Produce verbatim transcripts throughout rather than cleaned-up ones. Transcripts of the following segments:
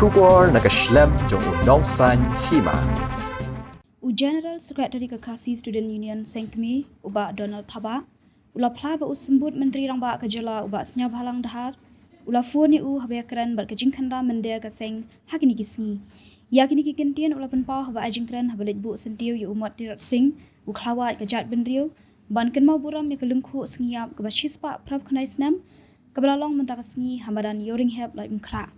Khubor na ka shlem jong u Nongsaiñ Hima. U General Secretary ka Khasi Student Union Seng Kmie, u Bah Donald Thabah, u la phla ba u Symbud Myntri Rangbah ka jylla, u Bah Sniawbhalang Dhar, u la phone ïa u haba ïakren bad ka jingkhynra mynder ka seng ha kine ki sngi. Ïa kine ki kyntien u la pynpaw haba ai jingkren haba leit buh syntiew ïa u Mot Tirot Sing, u khlawait ka jaitbynriew, ban kynmaw burom ïa ka lyngkhuh sngi ïap kaba shispah phra phew khyndai snem, kaba la long mynta ka sngi ha madan Ïewrynghep, Laitumkhrah.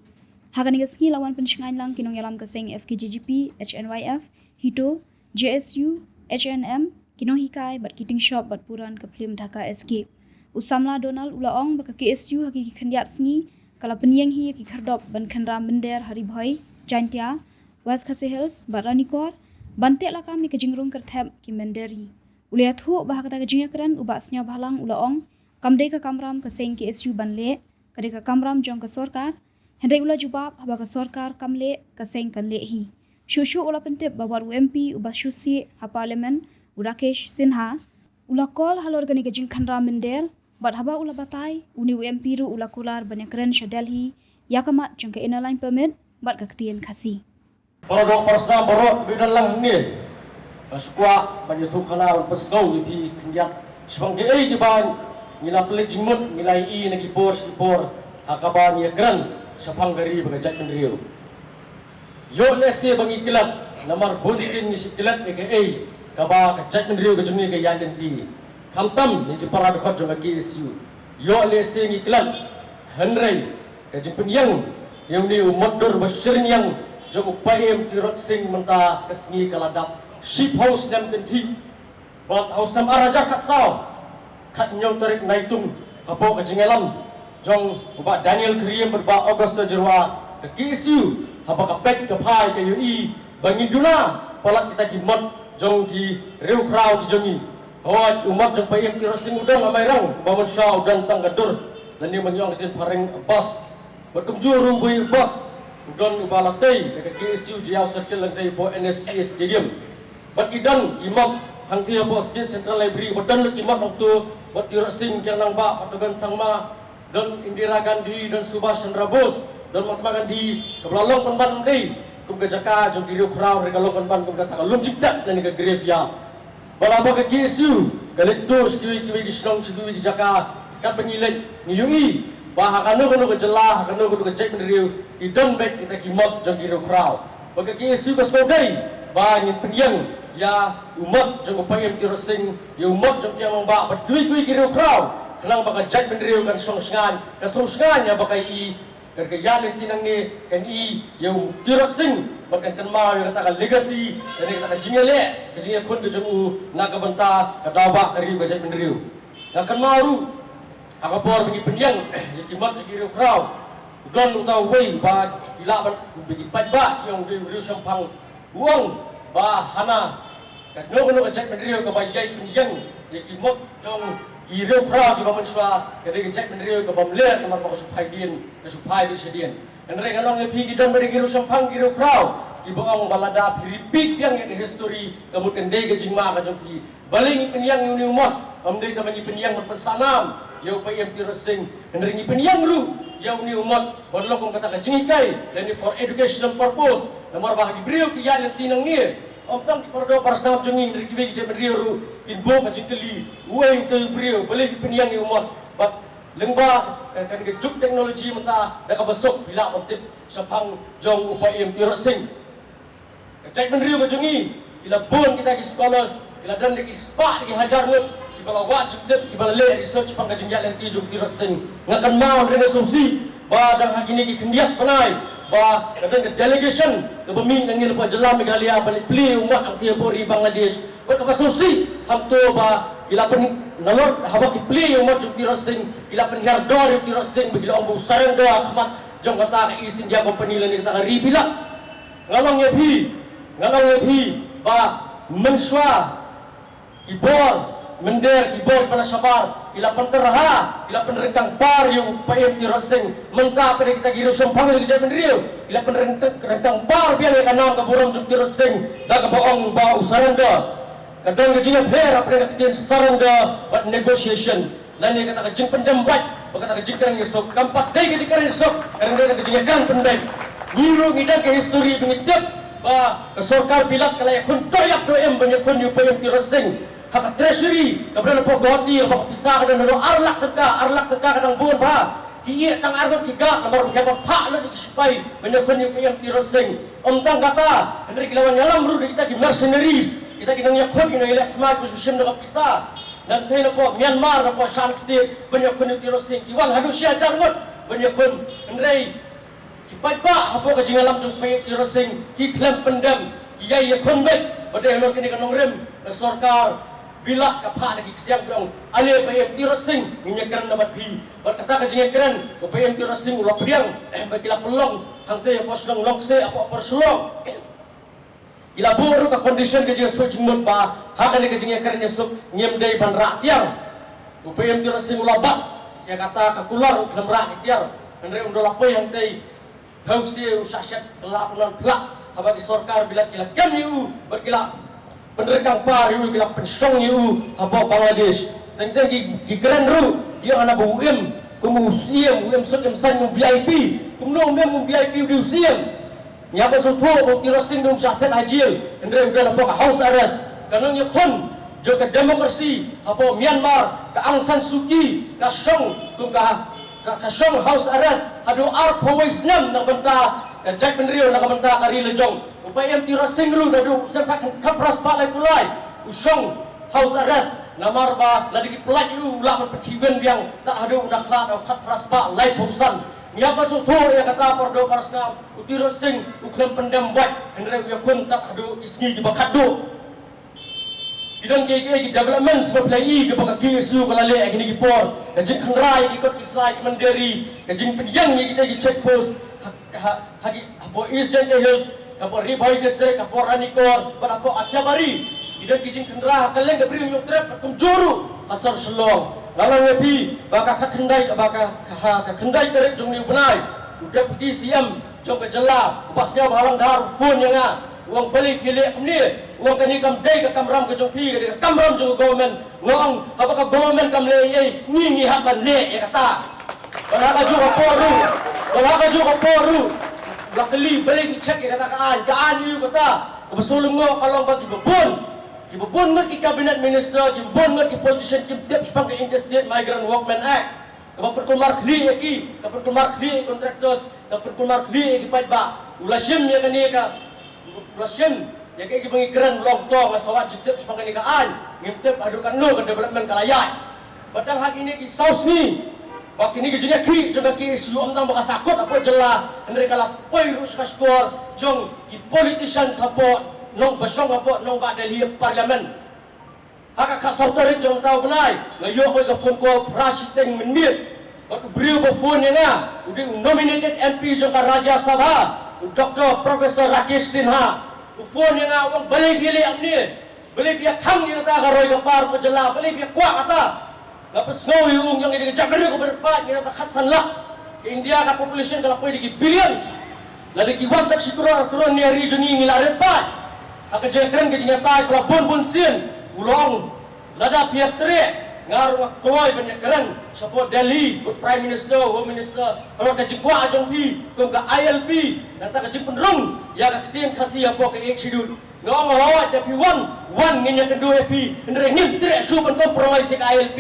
Ha kane ka sngi la wan pynshngaiñ lang ki nongïalam ka seng F K J G P, H N Y F, HITO, J S U, H N M, ki nonghikai bad ki tyngshop bad puran ka phlim Dhaka Escape. U samla Donald u la ong ba ka K S U ha ki khyndiat sngi ka la pynïeng hi ïa ki khyrdop ban khynra mynder ha Ri Bhoi, Jaintia, West Khasi Hills bad Ranikor, ban teh lakam ïa ka jingrung kyrthep ki mynder hi. U la ïathuh ba ha kata ka jingïakren u Bah Sniawbhalang u la ong, kam dei ka kamram ka seng K S U ban leh, ka dei ka kamram jong ka sorkar. Hynrei u la jubab haba ka sorkar kam leh, ka seng kan leh hi. Shuh shuh u la pyntip ba wat u M P uba shu sih ha Parliament, u Rakesh Sinha, u la call halor kane ka jingkhynra mynder, bad haba u la batai, une u M P ruh u la kular ban ïakren sha Delhi ïa ka mat jong ka Inner Line Permit bad ka ktien Khasi. Para doh para snam baroh kiba don lang hangne, nga sngewkwah ban ïathuh khana ban pynsngew ïa phi khyndiat shaphang kiei kiba ngi la pynleit jingmut, ngi la ïohi na ki por sha ki por ha kaba ngi ïakren shaphang ka ri bad ka jaitbynriew. Ïoh lehse ba ngi klet, namar bun sien ngi shu klet ïa kaei kaba ka jaitbynriew ka jong ngi ka ïaid lynti, khamtam ïa ki para dkhot jong ka K S U. Ïoh lehse ngi klet, hynrei ka jingpynïeng ïa une u mot dur ba shyrngiang jong u Paiem Tirot Sing mynta ka sngi ka la dap shiphew snem kynthih. Bad ha u snem ar hajar khatsaw, khathynñiew tarik Naitung, hapoh ka jingïalam jong u Bah Daniel Kyriem bad Bah Augustus Jyrwa, ka K S U haba ka peit ka phai ka ïohi ba ngi duna palat kita ki mot jong ki riewkhraw ki jong ngi. Hooid, u mot jong Paiem Tirot Sing u don ha Mairang, ba mynshuwa u don tang ka dur, lane ba ngi ong ka ktien phareng bust. Bad kumjuh ruh ba u bust u don uba la tei da ka K S U Jaïaw Circle lane tei hapoh N S C S Stadium. Bad ki don ki mot hangtei hapoh State Central Library, bad don ki mot hangto, bad Tirot Sing Kiang Nangbah, Patogen Sangma, don Indira Gandhi, don Subhash Chandra Bose, don Mahatma Gandhi, kaba la long pynban ym dei kum ka jaka jong ki riewkhraw, hynrei ka long pynban kum kata ka lum jingtep lane ka graveyard. Bad haba ka K S U ka leit tour sha kiwei kiwei ki shnong, sha kiwei ki jaka, katba ngi leit ngi ïohi ba ha kano kano ka jylla, ha kano kano ka jaitbynriew, ki don beit kita ki mot jong ki riewkhraw. Bad ka K S U ka sngewdei ba ngin pynïeng ïa u mot jong u Paiem Tirot Sing, ïa u mot jong Kiang Nangbah bad kiwei kiwei ki riewkhraw, khnang ba ka jaitbynriew kan shong shngaiñ, kan shong shngaiñ ïa ba ka i, kan ka ïaid lynti nangne, kan i ïa u Tirot Sing bad kan kynmaw ïa kata ka legacy, kane kata ka jingïaleh, ka jingïakhun ka jong u na ka bynta ka daw bah ka ri ka jaitbynriew. Nga kynmaw ruh ha ka por ba ngi pynïeng ïa ki mot jong ki riewkhraw, u don uta uwei ba ki lah ban, ba ki paidbah ki ong u dei u riewshemphang. U ong ba hana kano kano ka jaitbynriew kaba ïai pynïeng ïa ki mot jong ki riewkhraw kiba mynshuwa, ka dei ka jaitbynriew kaba mler namar ba ka shu phai dien, ka shu phai dien shadien. Hynrei ngan ong ïa phi, ki don bad ki riewshemphang ki riewkhraw kiba ong ba lada phi repeat biang ïa ka history, ka mut kan dei ka jingma ka jong phi. Balei ngi pynïeng ïa une u mot? Ym dei tang ba ngi pynïeng ban pynsah nam ïa u Paiem Tirot Sing, hynrei ngi pynïeng ruh ïa une u mot ban long kum kata ka jinghikai lane for educational purpose. Namar ba ha ki briew ki ïaid lynti nangne, ym tang ki para doh para snam jong ngi, hynrei kiwei ki jaitbynriew ruh kin buh ka jingkylli, uei utai u briew, balei phi pynïeng ïa u mot? Bad lyngba, eh, kane ka juk technology mynta, da kaba suk phi lah ban tip shaphang jong u Paiem Tirot Sing. Ka jaitbynriew ka jong ngi, ki la bun kita ki scholars, ki la don da ki spah da ki hajar ngut kiba la wad jingtip, kiba la leh research shaphang ka jingïaid lynti jong u Tirot Sing. Nga kynmaw, hynrei nga sngewsih ba dang ha kine ki khyndiat bnai ba ka don ka delegation kaba mih na ngi hapoh jylla Meghalaya ban leit plie ïa u mot hangtei hapoh ri Bangladesh. Bad kaba sngewsih hangto ba ki la pyn, nalor haba ki plie ïa u mot jong u Tirot Sing, ki la pynhiar dor ïa u Tirot Sing, ba ki la ong ba u surrender ha khmat jong kata ka East India Company lane kata ka Ri Pilak. Ngan ong ïa phi, ngan ong ïa phi ba mynshuwa ki bor mynder, ki bor kiba la shabar, ki la pynterha, ki la pynryngkang par ïa u Paiem Tirot Sing. Mynta pat kita ki riewshemphang, ki jaitbynriew, ki la pynryngkang, ryngkang par biang ïa ka nam ka burom jong u Tirot Sing da kaba ong ba u surrender. Ka don ka jingïapher hapdeng ka ktien surrender bad negotiation. Lane kata ka jingpynjam beit bad kata ka jingkren ïasuk. Kam pat dei ka jingkren ïasuk, ka dei ka jingïakren pynbeit. Ngi ruh ngi don ka history ba ngi tip ba ka sorkar Bilat ka la ïakhun dohïap dohim ban ïakhun ïa u Payam Tirot Sing ha ka treasury kaba don hapoh Guwahati, kaba ka pisa ka don haduh ar lak tyngka, ar lak tyngka ka dang bun bha. Ki ïeh tang ar ngut ki guard namar ba ki hap ban phah lut ïa ki shipai ban ïakhun ïa u Payam Tirot Sing. Ym tang kata, hynrei ki la wan ïalam ruh da kita ki mercenaries, kita ki nongïakhun, ki nongïaleh thma kiba shu shim da ka pisa. Nangta napoh Myanmar, napoh Shan State ban ïakhun ïa u Tirot Sing ki wan haduh shi hajar ngut ban ïakhun. Hynrei ki paidbah hapoh ka jingïalam jong u Payam Tirot Sing ki khlem pyndem, ki ïai ïakhun beit. Bad dei halor kane ka nongrim ka sorkar Bilat ka phah da ki ksiang, ka ong, ale Payam Tirot Sing, ngin ïakren na bad phi. Bad kata ka jingïakren, u Payam Tirot Sing u la pdiang bad ki la pynlong hangtei hapoh shnong Nongkseh, hapoh Upper Shillong. Ki la buh ruh ka condition ka jingsuk jingmut ba ha kane ka jingïakren ïasuk ngim dei ban rah tiar. U Payam Tirot Sing u la bat ïa kata ka kular, u khlem rah ki tiar. Hynrei un da la poi hangtei, hynrei u shah shet, la pynlong phlak haba ki sorkar Bilat ki la kem ïa u bad ki la pynrkang par ïa u, ki la pynshong ïa u hapoh Bangladesh. Teng teng ki, ki kren ruh, ki ong, hana ba u im kum u siem, u im suk im saiñ, u V I P. Kumno u im u V I P, u dei u siem? Ngi hap ban sngewthuh ba u Tirot Sing um shah set ha jail, hynrei u don hapoh ka house arrest. Ka nongïakhun jong ka democracy hapoh Myanmar, ka Aung San Suu Kyi, ka shong kum ka, ka, ka shong house arrest haduh arphew wei snem na ka bynta ka jaitbynriew, na ka bynta ka ri la jong. U Payam Tirot Sing ruh naduh u snem khat, khatphra spah laiphew lai u shong house arrest namar ba lada ki pyllait ïa u, u lah ban pynkhih win biang tad haduh u da khlad ha u khatphra spah laiphew san. Ngi hap ban sngewthuh ïa kata, para doh para snam. U Tirot Sing u khlem pyndem wait, hynrei u ïakhun tad haduh ki sngi kiba khatduh. Ki don kiei kiei ki developments ba phi la ïohi kiba ka K S U ka la leh ha kine ki por, ka jingkhynra ïa ki kot ki sla, ki mynder ri, ka jingpynïeng ïa kita ki check post ha, ha, ha ki, hapoh East Jaintia Hills, hapoh Ri Bhoi District, hapoh Ranikor bad hapoh Athiabari. Ki don ki jingkhynra ha kylleng ka Bri u Hynñiewtrep bad kumjuh ruh ha sor Shillong. Nga la ong ïa phi ba ka, ka khyndai, ba ka, ka, ha ka khyndai tarik jong une u bnai, u Deputy C M jong ka jylla, u Bah Sniawbhalang Dhar, u phone ïa nga, u ong, balei phi leh kumne? U ong, kane kam dei ka kamram ka jong phi, ka dei ka kamram jong ka government. Nga ong, haba ka government kam leh ei ei, ngi ngi hap ban leh ïa kata. Bad ha kajuh ka por ruh, bad ha kajuh ka por ruh, la kylli balei ngi check ïa kata ka aiñ, ka aiñ aïu kata? Kaba shu lyngngoh ka long ba kiba bun, kiba bun ngut ki cabinet minister, kiba bun ngut ki politician kim tip shaphang ka Interstate Migrant Workmen Act. Kaba pynkulmar khlieh ïa ki, kaba pynkulmar khlieh ïa ki contractors, kaba pynkulmar khlieh ïa ki paidbah. U la shim ïa kane ka, u la shim ïa kaei kaba ngi kren, u la ong, to nga sa wad jingtip shaphang kane ka aiñ, ngim tip haduh katno ka development ka la ïaid. Bad tang ha kine ki saw sngi ba kine ki jingïakhih jong ka K S U ym tang ba ka sahkut hapoh jylla, hynrei ka la poi ruh sha ka shkor jong ki politicians hapoh nong, ba shong hapoh nongbah Delhi Parliament. Ha ka khatsaw tarik jong uta u bnai, nga ïoh ïa ka phone call phra shiteng mynmiet. Bad u briew ba phone ïa nga u dei u nominated M P jong ka Rajya Sabha, u Doctor Professor Rakesh Sinha. U phone ïa nga, u ong, balei phi leh kumne? Balei phi ïa khang ïa kata ka roi ka par ka jylla? Balei phi ïa kwah kata? Nga pynsngew ïa u, u ong, ïa ngi dei ka jaitbynriew kaba rit paid, ngi don tang khatsan lak. Ka India ka population ka la poi da ki billions. Lada ki wan tang shi klur ar klur ne ri jong ngi, ngi la rit paid. Ha ka jingkren ka jingïatai ba la bun bun sien, u la ong, lada phi ïatrei, nga ruh nga kloi ban ïakren shapoh Delhi bad Prime Minister, Home Minister, halor ka jingkwah jong phi kum ka I L P, nangta ka jingpynrung ïa ka ktien Khasi hapoh ka Eighth Schedule. Nga ong, hooid, da phi wan, wan, ngin ïakynduh ïa phi, hynrei ngim treh shuh ban compromise ïa ka I L P.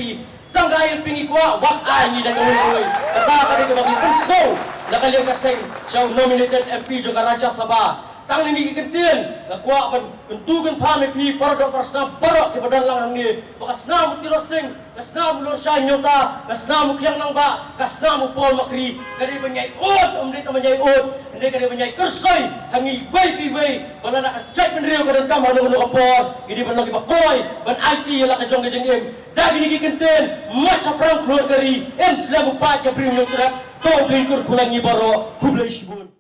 Tang ka I L P ngi kwah, wat ai ngi da kawei kawei. Kata ka dei kaba ngi pynsngew na ka liang ka seng sha u nominated M P jong ka Rajya Sabha. Tang kine ki kyntien nga kwah ban kyntu kynpham ïa phi, para doh para snam baroh kiba don lang hangne, ba ka snam u Tirot Sing, ka snam u Lorshai Nyota, ka snam u Khiang Nangbah, ka snam u Paul Makri, ka dei ban ïai ud, ym dei tang ban ïai ud, hynrei ka dei ban ïai kyrsoi ha ngi iwei pa iwei, ba lada ka jaitbynriew ka donkam ha kano kano ka por, ngi dei ban long kiba kloi ban aiti ïa la ka jong ka jingim. Da kine ki kyntien, mut shaphrang khlur ka ri, im slem u paid ka Bri u Hynñiewtrep. To U Blei un kyrkhu lang ïa ngi baroh. Khublei shibun.